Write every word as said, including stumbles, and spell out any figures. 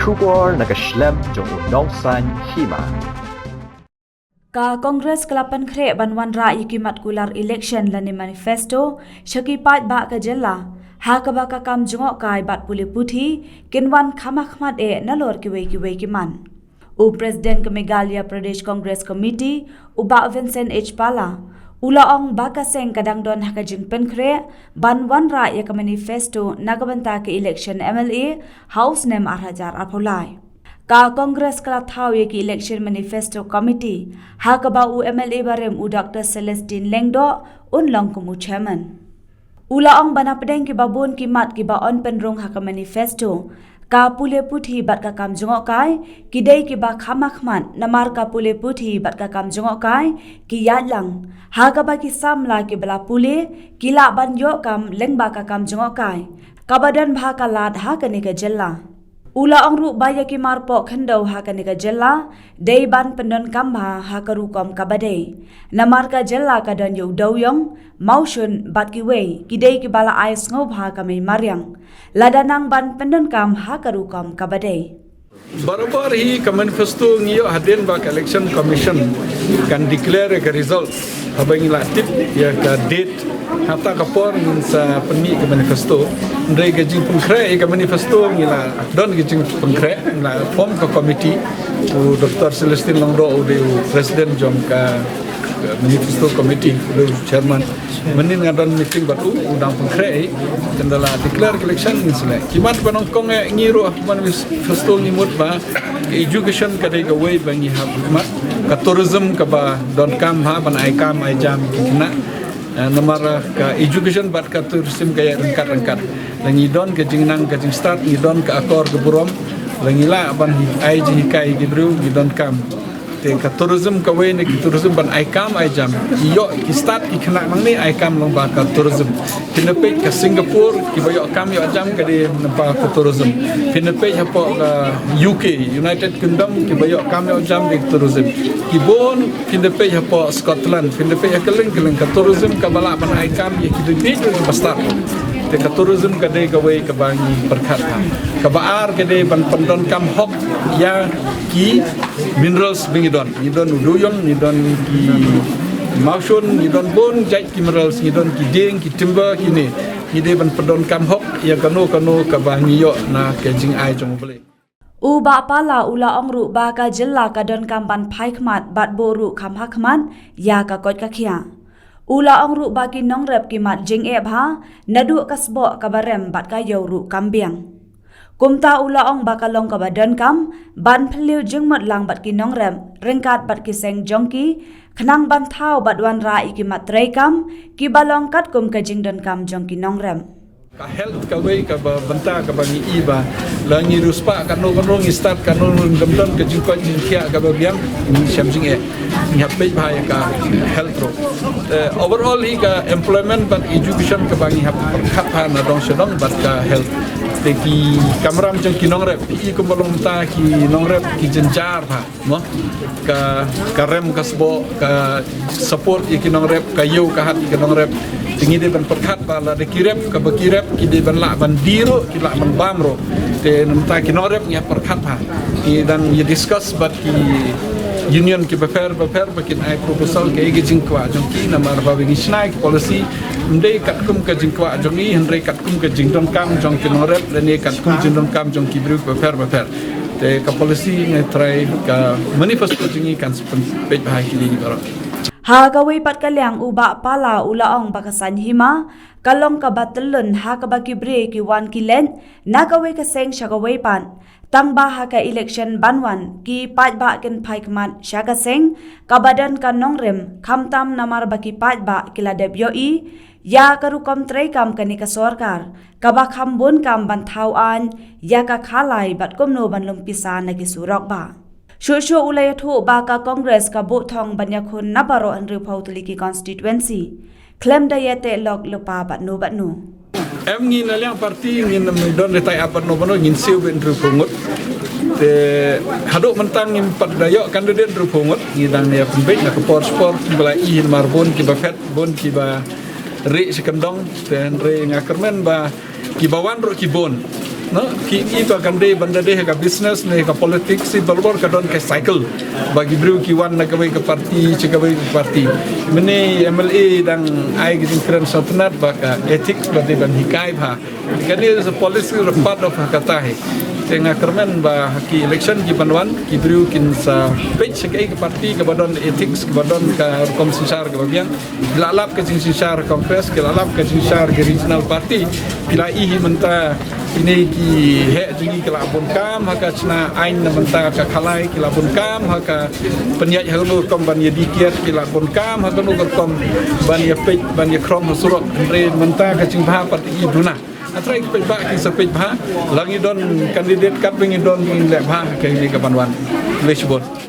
Khubor na ka shlem jong u Nongsaiñ Hima. Ka Congress ka la pynkhreh ban wanrah ïa ki mat kular election lane manifesto sha ki paidbah ka jylla, ha kaba ka kam jngohkai bad pule puthi kin wan kham ha khmat eh nalor kiwei kiwei ki mat. U President ka Meghalaya Pradesh Congress Committee, u Bah Vincent H Pala, u la ong ba ka seng ka dang don ha ka jingpynkhreh ban wanrah ïa ka manifesto na ka bynta ka election M L A ha u snem ar hajar arphew lai. Ka Congress ka la thaw ïa ki election manifesto committee, ha kaba u M L A barim u Doctor Celestine Lyngdoh un long kum u chairman. U la ong ba na pdeng kiba bun ki mat kiba yn pynrung ha ka manifesto, ka pule puthi bad ka kam jngohkai ki dei kiba kham ha khmat, namar ka pule puthi bad ka kam jngohkai ki ïaid lang, ha kaba ki samla kiba la pule ki lah ban ïoh kam lyngba ka kam jngohkai kaba don bha ka lad ha kane ka jylla. U la ong ruh ba ïa ki marpoh khyndew ha kane ka jylla dei ban pyndonkam bha ha ka rukom kaba dei, namar ka jylla ka don ïa u dewiong, mawshun bad kiwei ki dei kiba la ai sngewbha ka mei mariang, lada nang ban pyndonkam ha ka rukom kaba dei. Barabor hi ka manifesto ngi ïoh hadien ba ka Election Commission kan declare ka result, haba ngi la tip ïa ka date, hata ka por ngin sa pynmih ka manifesto. Hynrei ka jingpynkhreh ïa ka manifesto ngi la don ka jingpynkhreh, ngi la form ka committee, u Doctor Celestine Lyngdoh u dei u president jong ka, ka manifesto committee, u dei u chairman. Mynnin nga don meeting bad u, u dang pynkhreh, eh, kan da la declare ka election ngin select. Ki mat ba nyngkong, eh, ngi ruh ha manifesto ngi mut ba ka education ka dei kawei ba ngi hap mat, ka tourism kaba donkam ha ban ai kam ai jam ki khynnah. Eh, namar, eh, ka education bad ka tourism ka ïaid ryngkat ryngkat. La ngi don ka jingnang ka jingstad, ngi don ka akor ka burom, la ngi lah ban ai jinghikai ki briew, ngi donkam. Te ka tourism kawei ne ki tourism ban ai kam ai jam. Ïoh ki stad ki khynnah nangne ai kam lyngba ka tourism. Phin da peit ka Singapore kiba ïoh kam ïoh jam ka dei lyngba ka tourism. Phin da peit hapoh ka U K, United Kingdom, kiba ïoh kam ïoh jam dei ka tourism. Ki bun phin da peit hapoh Scotland, phin da peit ha kylleng kylleng ka tourism kaba lah ban ai kam ïa ki dei peit kiba stad. Te ka tourism ka dei kawei kaba ngi pyrkhat ha. Kaba ar ka dei ban pyndonkam hok ïa ki minerals ba ngi don. Ngi don u dewiong, ngi don ki mawshun, ngi don bun jait ki minerals, ngi don ki dieng, ki timber, kine. Ngi dei ban pyndonkam hok ïa kano kano kaba ngi ïoh na ka jingai jong U Blei. U Bah Pala u la ong ruh ba ka jylla ka donkam ban phai khmat bad buh ruh kham ha khmat ïa ka koit ka khiah. U la ong ruh ba ki nongrep ki mat jingeh bha, naduh ka sboh kaba rem bad ka ïew ruh kam biang. Kumta u la ong ba ka long kaba donkam ban phylliew jingmut lang bad ki nongrep ryngkat bad ki seng jong ki, khnang ban thaw bad wanrah ïa ki mat treikam kiba long katkum ka jingdonkam jong ki nongrep. Ka health kawei kaba bynta kaba ngi i ba la ngi riewspah kano kano ngi stad kano ruh ngim don ka jingkoit jingkhiah kaba biang, ngi shem jingeh. Ngi hap peit bha ïa ka health ruh. Eh, overall hi ka employment bad education kaba ngi hap pyrkhat bha na dong sha dong bad ka health. Te ki kamram jong ki nongrep, i kumba long mynta ki nongrep ki jynjar bha, mo? Ka, ka rem ka sboh, ka support ïa ki nongrep, ka ïew ka hat ïa ki nongrep. Te ngi dei ban pyrkhat ba lada ki rep, kaba ki rep, ki dei ban lah ban die ruh, ki lah ban bam ruh. Te na mynta ki nongrep ngi hap pyrkhat bha. Ngi dang ïa discuss bad ki union kiba pher bapher ba kin ai proposal kaei ka jingkwah jong ki, namar ba ngi shna ïa ki policy ym dei katkum ka jingkwah jong ngi, hynrei katkum ka jingdonkam jong ki nongrep lane katkum jingdonkam jong ki briew bapher bapher. Te ka policy ngi trai ka manifesto jong ngi kan sa pynpeit bha ïa kine baroh. Ha kawei pat ka liang u Bah Pala u la ong ba ka saiñ hima ka long kaba tyllun ha kaba ki briew ki wan ki leit na kawei ka seng sha kawei pat. Tang ba ha ka election ban wan ki paidbah kin phai khmat sha ka seng kaba don ka nongrim, khamtam namar ba ki paidbah ki la dep ïohi ïa ka rukom treikam kane ka sorkar kaba kham bun kam ban thaw aiñ ïa ka khalai bad kumno ban lum pisa na ki surok bah. Shuh shuh u la ïathuh ba ka Congress ka buh thong ban ïakhun na baroh hynriewphew tylli ki constituency khlem da ïateh lok lypa bad no bad no. Em, ngi na liang party ngin ym don re tie up bad no bad no, ngin siew beit hynriewphew ngut. Te haduh mynta ngim pat da ïoh candidate hynriewphew ngut, ngi dang ïa pynbeit na ka por shipor, ba la i hi namar bun kiba phet, bun kiba rieh shi kyndong. Te hynrei nga kyrmen ba kiba wan ruh ki bun. Ki i ba kan dei ban da dei ka business ne ka politics i balbor ka don ka cycle. Ba ki briew ki wan na kawei ka party cha kawei ka party. Mynne M L A dang ai ki jingkren sngewtynnat ba ka ethics ba dei ban hikai bha. Kane is a policy or a part of kata hi. Te nga kyrmen ba ki election ki ban wan ki briew kin sa peit cha kaei ka party ka ba don ethics ka ba don ka rukom synshar ka ba biang. Ki la lap ka jingsynshar Congress, ki la lap ka jingsynshar ka regional party. Ki la i hi mynta kine ki heh jong ngi ki la bun kam ha ka chna ain na mynta ka khalai ki la bun kam ha ka pynïaid ha kano rukom ban ïa dih kiad ki la bun kam ha kano rukom ban ïa peit ban ïa khrom ha surok. Hynrei mynta ka jingbha pat i duna. Hynrei ki peit ba ki sa peit bha. La ngi don candidate kat ba ngi don ngi leh bha ha kane ka ban wan. Khublei shibun.